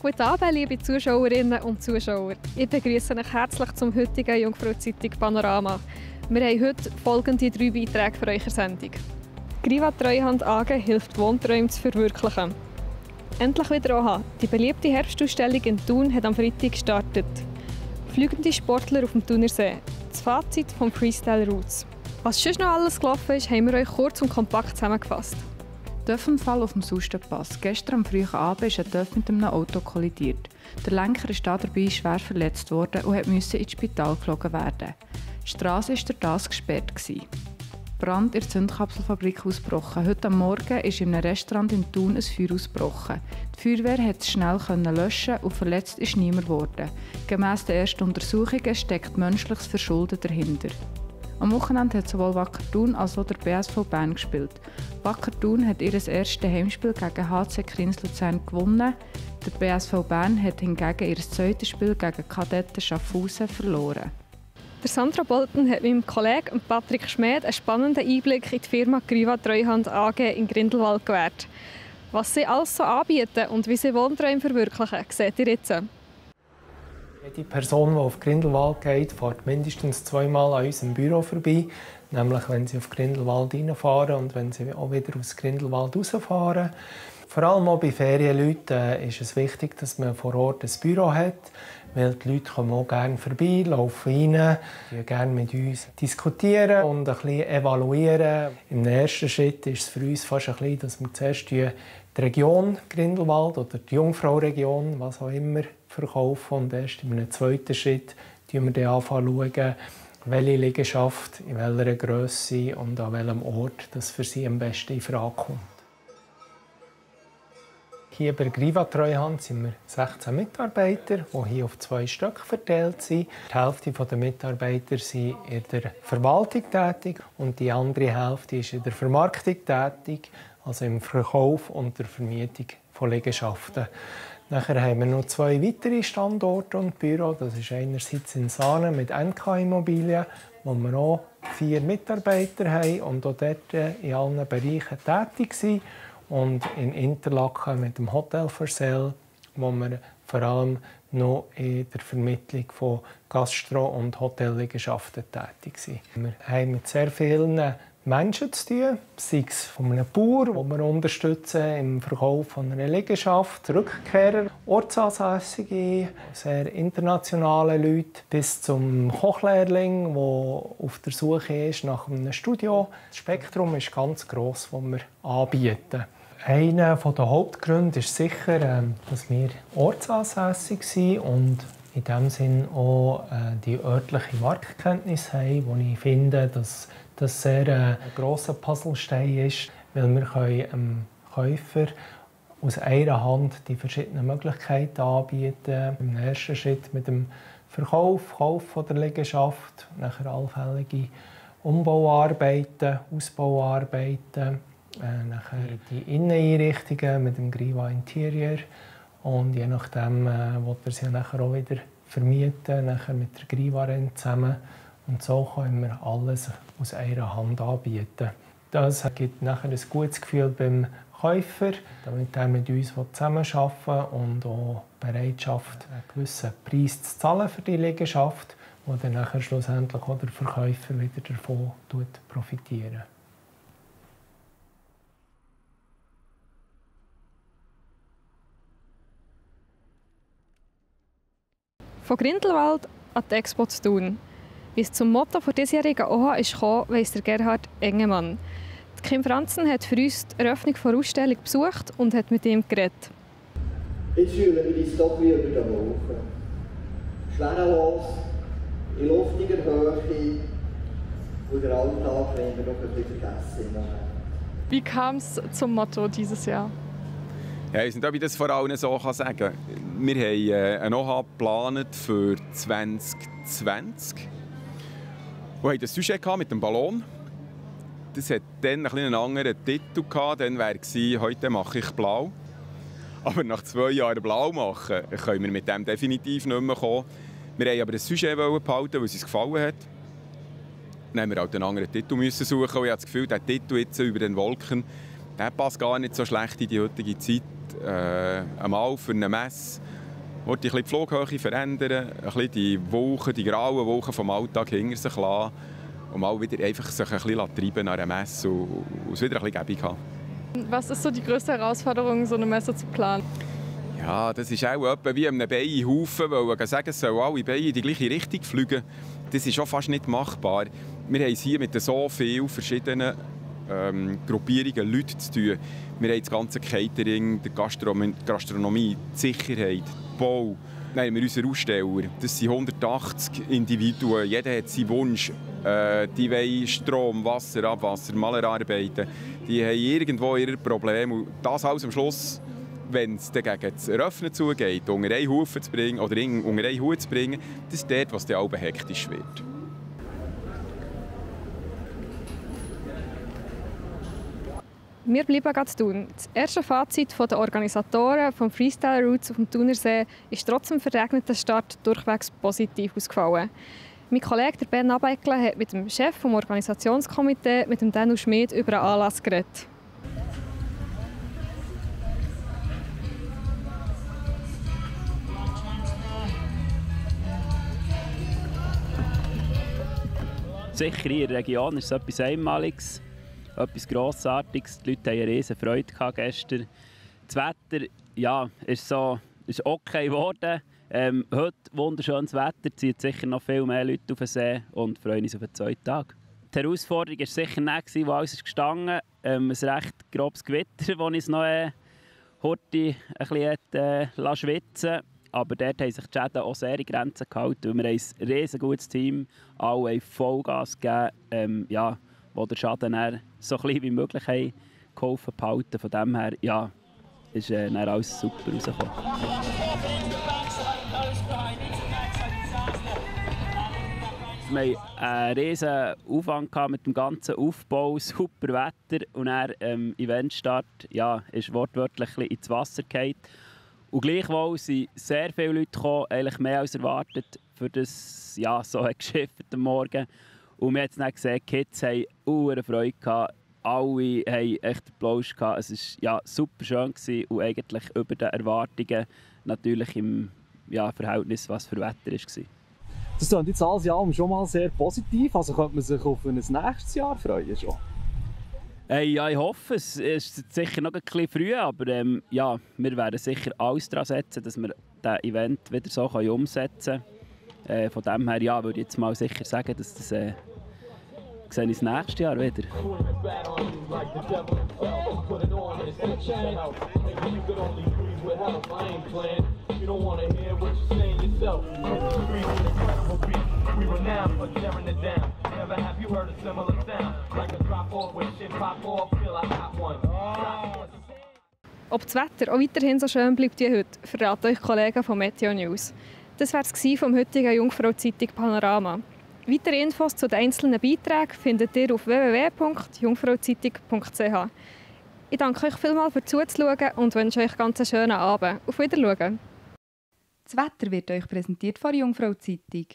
Guten Abend, liebe Zuschauerinnen und Zuschauer. Ich begrüße euch herzlich zum heutigen Jungfrau-Zeitung Panorama. Wir haben heute folgende 3 Beiträge für eure Sendung. Griva Treuhand AG hilft Wohnträume zu verwirklichen. Endlich wieder OHA. Die beliebte Herbstausstellung in Thun hat am Freitag gestartet. Fliegende Sportler auf dem Thunersee. Das Fazit vom Freestyle Roots. Was sonst noch alles gelaufen ist, haben wir euch kurz und kompakt zusammengefasst. Dörfenfall auf dem Sustenpass. Gestern am frühen Abend ist ein Dörf mit einem Auto kollidiert. Der Lenker ist dabei schwer verletzt worden und musste ins Spital geflogen werden. Die Strasse war durch das gesperrt. Brand in der Zündkapselfabrik ausgebrochen. Heute am Morgen ist in einem Restaurant in Thun ein Feuer ausgebrochen. Die Feuerwehr konnte es schnell löschen und verletzt ist niemand geworden. Gemäss den ersten Untersuchungen steckt menschliches Verschulden dahinter. Am Wochenende hat sowohl Wacker Thun als auch der BSV Bern gespielt. Wacker Thun hat ihr erstes Heimspiel gegen HC Kriens Luzern gewonnen. Der BSV Bern hat hingegen ihr zweites Spiel gegen Kadetten Schaffhausen verloren. Der Sandra Bolton hat meinem Kollegen Patrick Schmed einen spannenden Einblick in die Firma Griva Treuhand AG in Grindelwald gewährt. Was sie alles so anbieten und wie sie Wohnträume verwirklichen, seht ihr jetzt. Jede Person, die auf Grindelwald geht, fährt mindestens 2-mal an unserem Büro vorbei. Nämlich, wenn sie auf Grindelwald reinfahren und wenn sie auch wieder aus Grindelwald rausfahren. Vor allem auch bei Ferienleuten ist es wichtig, dass man vor Ort ein Büro hat. Weil die Leute kommen auch gerne vorbei, laufen rein, gerne mit uns diskutieren und ein bisschen evaluieren. Im ersten Schritt ist es für uns fast ein bisschen, dass wir zuerst die Region Grindelwald oder die Jungfrau-Region, was auch immer, verkaufen. Und erst in einem zweiten Schritt schauen wir anfangen, welche Liegenschaft, in welcher Grösse und an welchem Ort das für sie am besten in Frage kommt. Hier bei Griva Treuhand sind wir 16 Mitarbeiter, die hier auf 2 Stück verteilt sind. Die Hälfte der Mitarbeiter sind in der Verwaltung tätig und die andere Hälfte ist in der Vermarktung tätig, also im Verkauf und der Vermietung von Liegenschaften. Nachher haben wir noch 2 weitere Standorte und Büros. Das ist einerseits in Saanen mit NK Immobilien, wo wir auch 4 Mitarbeiter haben und auch dort in allen Bereichen tätig sind. Und in Interlaken mit dem Hotel for Sale, wo wir vor allem noch in der Vermittlung von Gastro- und Hotelliegenschaften tätig sind. Wir haben mit sehr vielen Menschen zu tun, sei es von einem Bauer, den wir unterstützen im Verkauf von einer Liegenschaft, Rückkehrer, Ortsansässige, sehr internationale Leute, bis zum Kochlehrling, der auf der Suche ist nach einem Studio. Das Spektrum ist ganz gross, das wir anbieten. Einer der Hauptgründe ist sicher, dass wir ortsansässig sind und in diesem Sinne auch die örtliche Marktkenntnis haben, wo ich finde, dass das sehr ein grosser Puzzlestein ist, weil wir dem Käufer aus einer Hand die verschiedenen Möglichkeiten anbieten. Im ersten Schritt mit dem Kauf der Liegenschaft, nachher allfällige Umbauarbeiten, Ausbauarbeiten, nachher die Inneneinrichtungen mit dem Griva Interior und je nachdem will er sie nachher auch wieder vermieten, nachher mit der Griva Rent zusammen. Und so können wir alles aus einer Hand anbieten. Das gibt nachher ein gutes Gefühl beim Käufer, damit er mit uns zusammenarbeiten will und auch Bereitschaft, einen gewissen Preis zu zahlen für die Liegenschaft, wo dann nachher schlussendlich auch der Verkäufer wieder davon profitiert. Von Grindelwald an die Expo zu Thun. Wie es zum Motto der diesjährigen OHA kam, weiss der Gerhard Engemann. Die Kim Franzen hat für uns die Eröffnung der Ausstellung besucht und hat mit ihm geredet. Jetzt fühlen wir uns doch wie über den Wolken. Schwerelos, in luftiger Höhe und der Alltag wollen wir doch ein bisschen vergessen. Wie kam es zum Motto dieses Jahr? Ja, ich weiß nicht, ob ich das vor allem so sagen kann. Wir haben eine OHA geplant für 2020 und hatten das Sujet mit dem Ballon. Das hat dann einen anderen Titel gehabt. Dann wäre es «Heute mache ich blau». Aber nach 2 Jahren blau machen, können wir mit dem definitiv nicht mehr kommen. Wir wollten aber ein Sujet behalten, weil es uns gefallen hat. Dann haben wir halt einen anderen Titel suchen. Und ich habe das Gefühl, der Titel jetzt über den Wolken, der passt gar nicht so schlecht in die heutige Zeit. einmal für eine Messe die Flughöhe verändern, ein bisschen die Wolken, die grauen Wolken vom Alltag hinter sich lassen und mal wieder einfach sich ein bisschen treiben an einer Messe und es wieder ein bisschen gäbig haben. Was ist so die grösste Herausforderung, so eine Messe zu planen? Ja, das ist auch etwa wie einem Bienenhaufen, weil sagen, es sollen alle Bienen in die gleiche Richtung fliegen. Das ist auch fast nicht machbar. Wir haben es hier mit so vielen verschiedenen Gruppierungen Leute zu tun. Wir haben das ganze Catering, die Gastronomie, die Sicherheit, den Bau. Dann haben wir unsere Aussteller. Das sind 180 Individuen. Jeder hat seinen Wunsch. Die wollen Strom, Wasser, Abwasser, Malerarbeiten. Die haben irgendwo ihre Probleme. Und das alles am Schluss, wenn es dann gegen das Eröffnen zugeht, unter einen Haufen zu bringen oder unter einen Hut zu bringen, das ist dort, was dann auch hektisch wird. Wir bleiben gerade Thun. Das erste Fazit der Organisatoren des Freestyle Routes auf dem Thunersee ist trotz dem verregneten Start durchwegs positiv ausgefallen. Mein Kollege Ben Abeckle hat mit dem Chef des Organisationskomitees, mit dem Danu Schmid, über den Anlass geredet. Sicher in der Region ist es etwas Einmaliges, etwas Grossartiges. Die Leute hatten eine riesen Freude gestern. Das Wetter ist okay geworden. Heute wunderschönes Wetter, zieht sicher noch viel mehr Leute auf den See und freuen uns auf den zweiten Tag. Die Herausforderung war sicher nicht, wo alles ist gestanden. Ein recht grobes Gewitter, das uns noch heute ein bisschen schwitzen. Aber dort haben sich die Schäden auch sehr in Grenzen gehalten. Wir haben ein riesen gutes Team, alle haben Vollgas gegeben, wo der Schaden dann so klein wie möglich haben geholfen behalten. Von dem her ist dann alles super rausgekommen. Wir hatten einen riesen Aufwand mit dem ganzen Aufbau, super Wetter und dann Eventstart ist wortwörtlich ins Wasser gefallen. Und gleichwohl sind sehr viele Leute gekommen, eigentlich mehr als erwartet, für das so geschifft am Morgen. Und wir haben dann gesehen, die Kids haben eine Freude gehabt. Alle haben echt Applaus gehabt. Es war super schön und eigentlich über den Erwartungen natürlich im Verhältnis, was für Wetter war. Das klingt jetzt alles Jahr schon mal sehr positiv. Also könnte man sich auf ein nächstes Jahr freuen schon. Ich hoffe, es ist sicher noch ein bisschen früh, aber wir werden sicher alles daran setzen, dass wir das Event wieder so umsetzen können. Von dem her würde ich jetzt mal sicher sagen, dass das sehen wir das nächste Jahr wieder. Ob das Wetter auch weiterhin so schön bleibt wie heute, verraten euch Kollegen von Meteo News. Das war es vom heutigen Jungfrau-Zeitung Panorama. Weitere Infos zu den einzelnen Beiträgen findet ihr auf www.jungfrauzeitung.ch. Ich danke euch vielmals für Zuzuschauen und wünsche euch ganz einen schönen Abend. Auf Wiedersehen. Das Wetter wird euch präsentiert von der Jungfrau-Zeitung.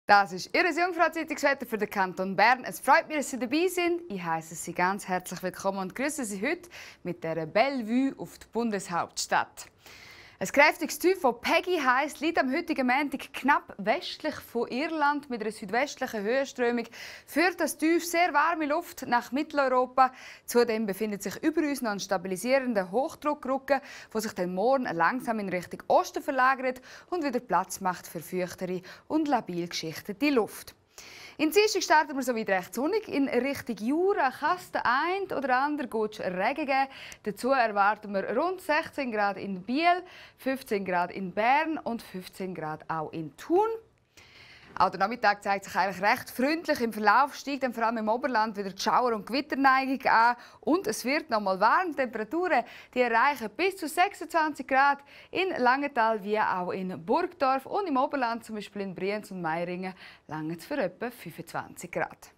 Das ist Ihr Jungfrau-Zeitungswetter für den Kanton Bern. Es freut mich, dass Sie dabei sind. Ich heiße Sie ganz herzlich willkommen und grüße Sie heute mit dieser Bellevue auf die Bundeshauptstadt. Ein kräftiges Tief, das Peggy heisst, liegt am heutigen Montag knapp westlich von Irland mit einer südwestlichen Höhenströmung. Führt das Tief sehr warme Luft nach Mitteleuropa. Zudem befindet sich über uns noch ein stabilisierender Hochdruckrücken, der sich dann morgen langsam in Richtung Osten verlagert und wieder Platz macht für feuchtere und labil geschichtete Luft. In Dienstag starten wir so wieder recht sonnig. In Richtung Jura kann es den einen oder anderen gut Regen geben. Dazu erwarten wir rund 16 Grad in Biel, 15 Grad in Bern und 15 Grad auch in Thun. Auch der Nachmittag zeigt sich eigentlich recht freundlich. Im Verlauf steigt dann vor allem im Oberland wieder die Schauer- und Gewitterneigung an. Und es wird noch mal warm. Temperaturen die erreichen bis zu 26 Grad in Langenthal wie auch in Burgdorf. Und im Oberland, zum Beispiel in Brienz und Meiringen, lange es für etwa 25 Grad.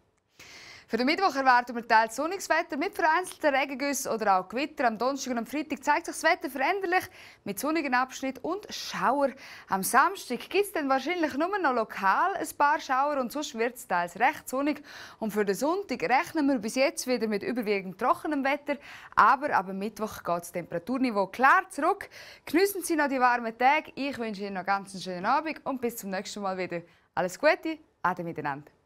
Für den Mittwoch erwarten wir teils sonniges Wetter mit vereinzelten Regengüssen oder auch Gewitter. Am Donnerstag und am Freitag zeigt sich das Wetter veränderlich mit sonnigen Abschnitten und Schauer. Am Samstag gibt es dann wahrscheinlich nur noch lokal ein paar Schauer und sonst wird es teils recht sonnig. Und für den Sonntag rechnen wir bis jetzt wieder mit überwiegend trockenem Wetter. Aber ab Mittwoch geht das Temperaturniveau klar zurück. Geniessen Sie noch die warmen Tage. Ich wünsche Ihnen noch ganz einen schönen Abend und bis zum nächsten Mal wieder. Alles Gute, ade miteinander.